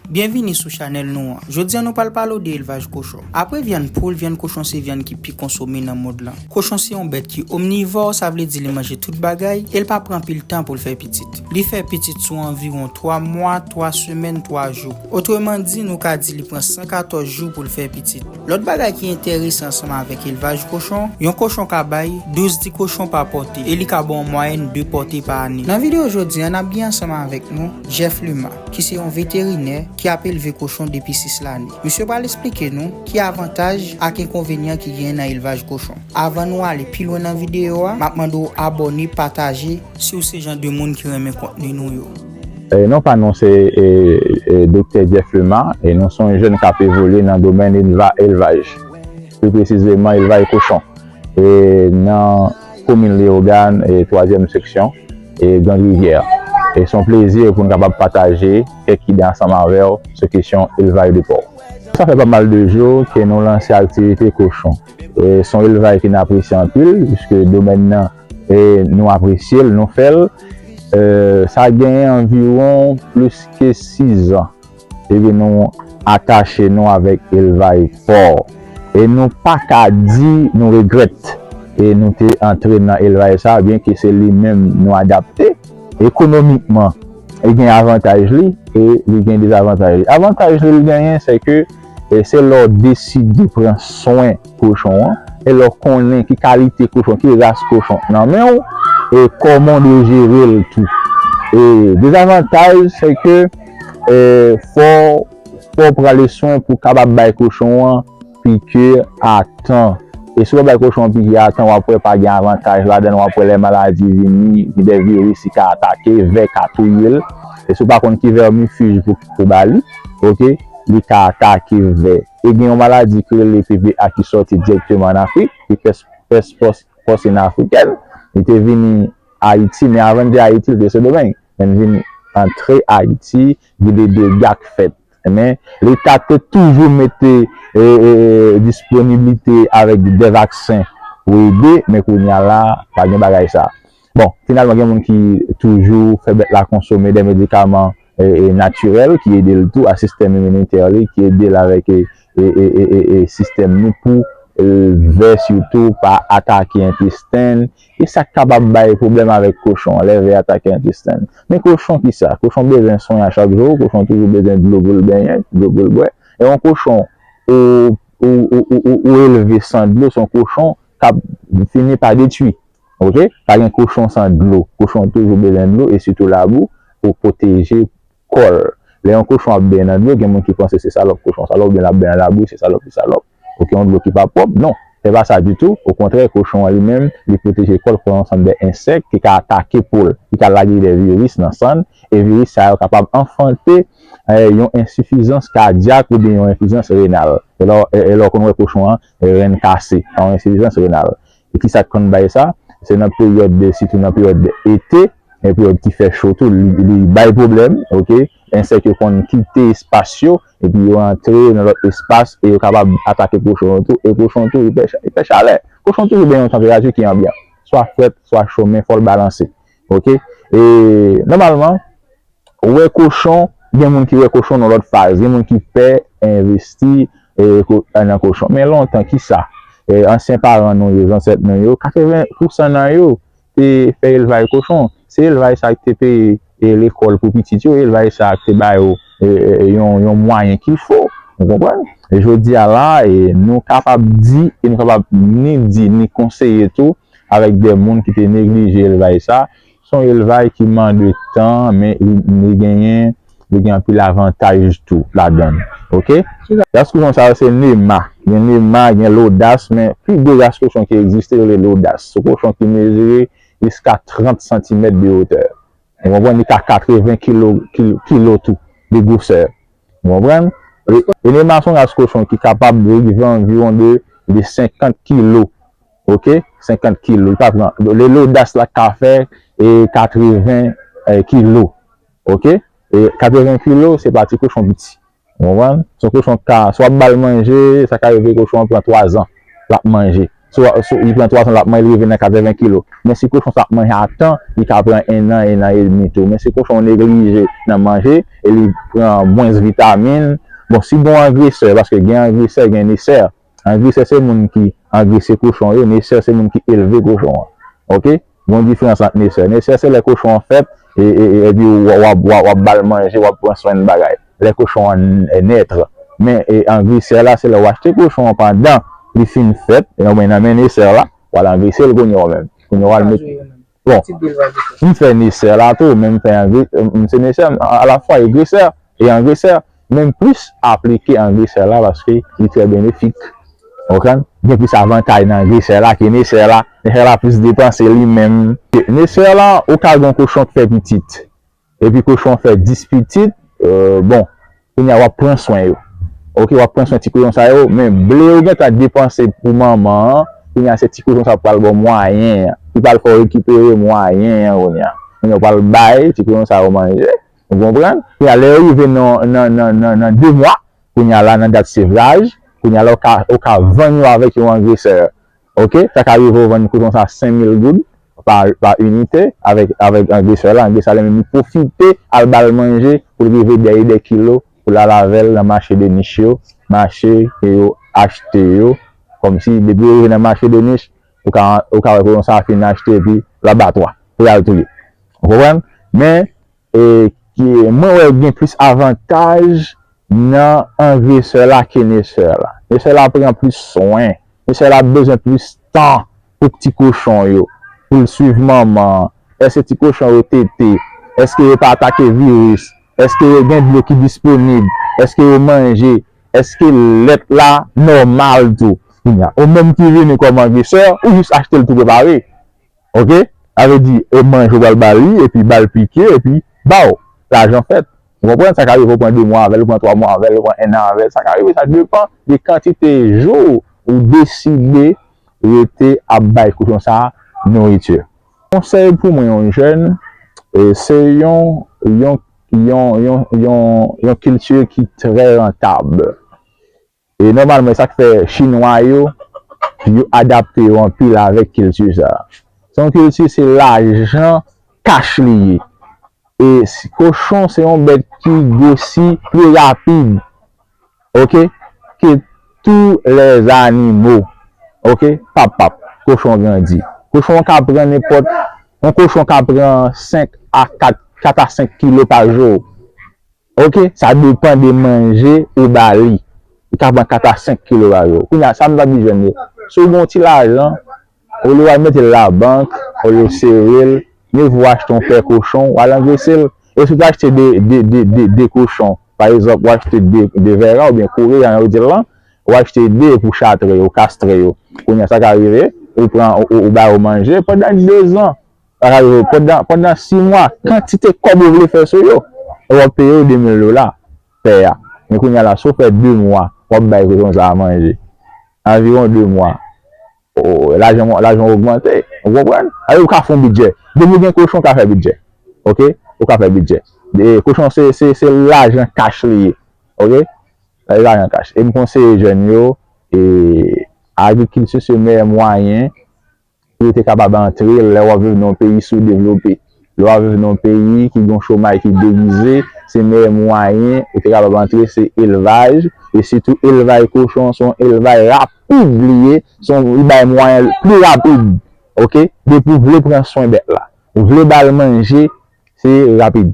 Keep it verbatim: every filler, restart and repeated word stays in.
Byenvini sou chanèl nou an. Jodi a nou pral pale w de elvaj kochon. Apre vyann poul, vyann kochon se vyann ki pi konsome nan mond lan. Kochon se yon bèt ki omnivò, sa vle di li manje tout bagay, e l pa pran anpil tan pou l fè pitit. Li fè pitit sou anviwon twa mwa, twa semèn, twa jou. Otreman di, nou ka di li pran san katòz jou pou l fè pitit. Lòt bagay ki enteresan ansanm avèk elvaj kochon, yon kochon ka bay douz ti kochon pa pòte, e li ka ba w an mwayèn de pòte pa ane. Nan videyo jodi a, n ap gen ansanm avèk nou Jeff Luma, ki se yon veterinè ki ap elve kochon depi sis lane. Misye pral esplike nou ki avantaj ak enkonvenyan ki genyen nan elvaj kochon. Avan nou ale pi lwen nan videyo a, m ap mande w abòne, pataje, si w se jan de moun ki renmen kontni nou yo. E non pa nou se e, e, Doktè Jeff Luma, e nou se yon jèn k ap evolye nan domèn elva, elvaj, pi presizeman elvaj kochon, e nan komin Leyogàn, e twazyèm seksyon, e Grand Rivière. E se yon plezi pou n kapab pataje kèk ide ansanm avè w sou kesyon elvaj de pò. Sa fè pa mal de jou ke nou lanse aktivite kochon. E se yon elvaj ke n apresye anpil, piske domèn nan, e nou apresye l, nou fè l. E sa gen anviwon plis ke sis an. Epi nou atache nou avèk elvaj pò. E nou pa ka di nou regrèt e nou te antre nan elvaj sa, byenke se li menm nou adapte. Ekonomikman, li gen avantaj li e li gen dezavantaj li. Avantaj li l genyen, se ke e se lè w deside pran swen kochon an, e lè w konnen ki kalite kochon, ki ras kochon nan men w, e kòman w dwe jere l tou. E dezavantaj, se ke e fò, fò w pran le swen pou w kapab bay kochon an piki a tan. E si w pa bay kochon an piki a tan, w ap wè pa gen avantaj ladan l, w ap wè lè maladi vini, gen de viris ki ka atake, vè ka touye l. E si w pa konn ki vèmifij pou, pou ba li, oke, li ka atake vè. E gen yon maladi ki rele P P A ki sòti dirèkteman ann Afrik, ki pès, pès pòs, pòsyen afrikèn. Li te vini Ayiti, men avan l te Ayiti, li te Sendomeng. Men l vin antre Ayiti, gen de dega k fèt. Men Leta te toujou mete e, e, e, disponiblite avèk de vaksen pou ede, men kounye a la, pa gen bagay sa. Bon, finalman, gen moun ki toujou fè bèt la konsome de medikaman e, e, natirèl ki ede l tou, a sistèm iminitè li, ki ede l avèk e, e, e, e, e, e sistèm nou pou e, vè sitou pa atake entesten l. E sa k kapab bay pwoblèm avèk kochon an, lè vè atake entesten l. Men kochon ki sa? Kochon bezwen swen a chak jou, kochon toujou bezwen dlo pou l benyen, dlo pou l bwè. E yon kochon ou, ou, ou, ou, ou elve san dlo, se yon kochon k ap fini pa detwi. Oke? Pa gen kochon san dlo. Kochon toujou bezwen dlo e sitou labou pou pwoteje kò l. Lè yon kochon ap benyen nan dlo, gen moun ki panse se salòp kochon sa la, oubyen l ap benyen nan labou, se salòp li salòp. Oke, yon dlo ki pa pwòp, non. Se pa sa ditou. Okontrè, kochon an li menm, li pwoteje kò l kont yon ansanm de ensèk ki ka atake po l, ki ka lage de viris nan san l, e viris sa yo kapab anfante e, yon ensifizans kadyak oubyen yon ensifizans renal. E lè, e, e lè w konn wè kochon an, e, ren l kase, yon ensifizans renal. E ki sa k konn bay sa? Se nan peryòd de, sitou nan peryòd de ete, yon peryòd ki fè cho tou, li, li bay pwoblèm, oke? Ensèk yo konn kite espas yo, epi yo antre nan lòt espas, e yo kapab atake kochon yo tou, e kochon tou, li pè, li pè chalè. Kochon toujou benyen yon tanperati ki anbyan, swa frèt, swa cho, men fò l balanse, oke? E, nòmalman, wè kochon, gen moun ki wè kochon nan lòt faz, gen moun ki pè envesti e, ko, nan kochon. Men lontan, ki sa? E, ansyen paran nou yo, zansèt nou yo, katreven pousan nan yo te fè elvaj kochon. Se elvaj sa ki te peye e, lekòl pou pitit yo, elvaj sa ki te ba yo e, e, yon, yon mwayen ki fo. Ou konprann? E jodi a la, e, nou kapab di, e nou kapab ni di, ni konseye tou, avèk de moun ki te neglije elvaj sa, se yon elvaj ki mande tan, men li, li genyen, li gen anpil avantaj tou ladan l. Oke? Ras kochon sa yo se Nema. Gen Nema, gen Lodas, men pi gwo ras kochon ki egziste, yo rele Lodas. Se kochon ki mezire jiska trant santimèt de wotè. Ou konprann? Li ka katreven kilo, kilo, kilo tou, de gwosè. Ou konprann? E, e Nema se yon ras kochon ki kapab rive anviwon de, de senkant kilo. Oke? Senkant kilo. Li pa pran. Le Lodas la ka fè e katreven e, kilo. Oke? E katreven kilo, se pa ti kochon piti. Ou konprann? Se yon kochon ka, si w ap ba l manje, sa ka rive kochon an pran twa zan l ap manje. So, so, li pran twa semèn l ap manje, li rive nan katreven kilo. Men si kochon sa ap manje a tan, li ka pran en an, en an edmi tou. Men si kochon neglije nan manje, e li pran mwens vitamin, bon, si gen yon angresè, paske gen angresè, gen nesè. Angresè se moun ki angrese kochon yo, nesè se moun ki elve kochon an. Oke? Gon diferans ant nesè. Nesè se lè kochon an fèt, e, e, e, epi w, w, w, w, w ap ba l manje, w ap pran swen l bagay. Lè kochon an n-, nèt. Men, e, angresè la, se lè w achte kochon an pandan li fin fèt, e non, men nan men nesè la, w al angrese l kounye a w menm. Kounye a w al met. Bon, m fè nesè la tou, men m fè angre-, m se nesè, m, alafwa e gresè, e angresè. Men m plis aplike angresè la paske li trè benefik. Ou konprann? Gen plis avantaj nan angresè la ke nesè la. Nesè la plis depanse li menm. Nesè la, ou ka gen yon kochon k fè pitit. Epi kochon fè dis pitit, euh, bon, kounye a w ap pran swen yo. Oke, w ap pran swen ti kochon sa yo, men ble ou gentan depanse pou manman an, kounye a se ti kochon sa pral ba w mwayen an. Li pral fè w rekipere mwayen an kounye a. Kounye a w pral bay ti kochon sa yo manje. Ou konprann? Kounye a, lè yo rive nan, nan, nan, nan, nan de mwa, kounye a la, nan dat sevraj, kounye a la, ou ka, ou ka vann yo avèk yon angresè. Oke? Sa ka rive ou vann kochon sa senk mil goud pa, pa inite avèk, avèk angresè la. Angresè la menm, li pwofite al ba l manje pou l rive dèyè de kilo, pou l al avè l nan mache de nich yo, mache ke yo achte yo. Kòmsi, depi yo rive nan mache de nich, ou ka, ou ka wè kochon sa fin achte, epi labatwa, pou y al touye. Ou konprann? Men, e, ki, mwen wè gen plis avantaj nan angresè la ke nesè la. Nesè la pran plis swen. Nesè la bezwen plis tan pou ti kochon yo, pou l swiv manman an. Èske ti kochon yo tete? Èske yo pa atake viris? Èske yo gen dlo ki disponib? Èske yo manje? Èske lèt la nòmal tou? Kounye a, ou menm ki vini kòm angresè, ou jis achte l tou prepare. Oke? Sa vle di, e manje w pral ba li, epi ba l pike, epi ba w. Lajan fèt. Ou konprann? Sa ka rive ou pran de mwa avè l, ou pran twa mwa avè l, ou pran en an avè l. Sa ka rive, sa depan de kantite jou ou deside rete ap bay kochon sa a nouriti. Konsèy pou mwen, yon jèn, e, se yon, yon, yon, yon, yon, yon kilti ki trè rantab. E nòmalman, e sa k fè Chinwa yo, yo adapte yo anpil avèk kilti sa a. Se yon kilti, se lajan kach li ye. E si, kochon se yon bèt ki gwosi pi rapid, oke, ke tou lèzanimo. Oke? Pap, pap, kochon grandi. Kochon ka pran nenpòt, yon kochon ka pran senk a kat, kat a senk kilo pa jou. Oke, sa depan de manje ou ba li. Li ka pran kat a senk kilo pa jou. Kounye a, sa m t ap di jèn yo. Si w gen yon ti lajan, olye w al mete l labank, olye w sere l, mye vo w achte yon pè kochon, w al angrese l. E si w te achte de, de, de, de, de kochon, pa egzanp, w achte de, de vèra oubyen koreyan, jan yo di l lan, w achte de pou chatre yo, kastre yo. Kounye a, sa ka rive, ou pran, ou, ou, ou ba yo manje pandan de zan. Sa ka rive pandan, pandan sis mwa, kantite kòb ou vle fè sou yo. E w ap peye yo de mil dola pè a. Men kounye a la, si w fè de mwa, w ap bay kochon sa a manje. Anviwon de mwa. O, lajan, lajan ogmante. Ou konprann? Ale, ou ka fè yon bidjè. Depi w gen kochon, ou ka fè bidjè. Oke? Ou ka fè bidjè. E kochon, se, se, se lajan kach li ye. Oke? Se lajan kach. E m konseye jèn yo, e agrikilti se meyè mwayen pou yo te kapab antre lè w ap viv nan yon peyi soudevlope. Lè w ap viv nan yon peyi ki gen yon chomaj ki degize, se meyè mwayen ou te kapab antre, se elvaj, e sitou elvaj kochon, se yon elvaj rapid li ye, se yon, li bay mwayen pli rapid, oke? Depi w vle pran swen bèt la, ou vle ba l manje, se rapid.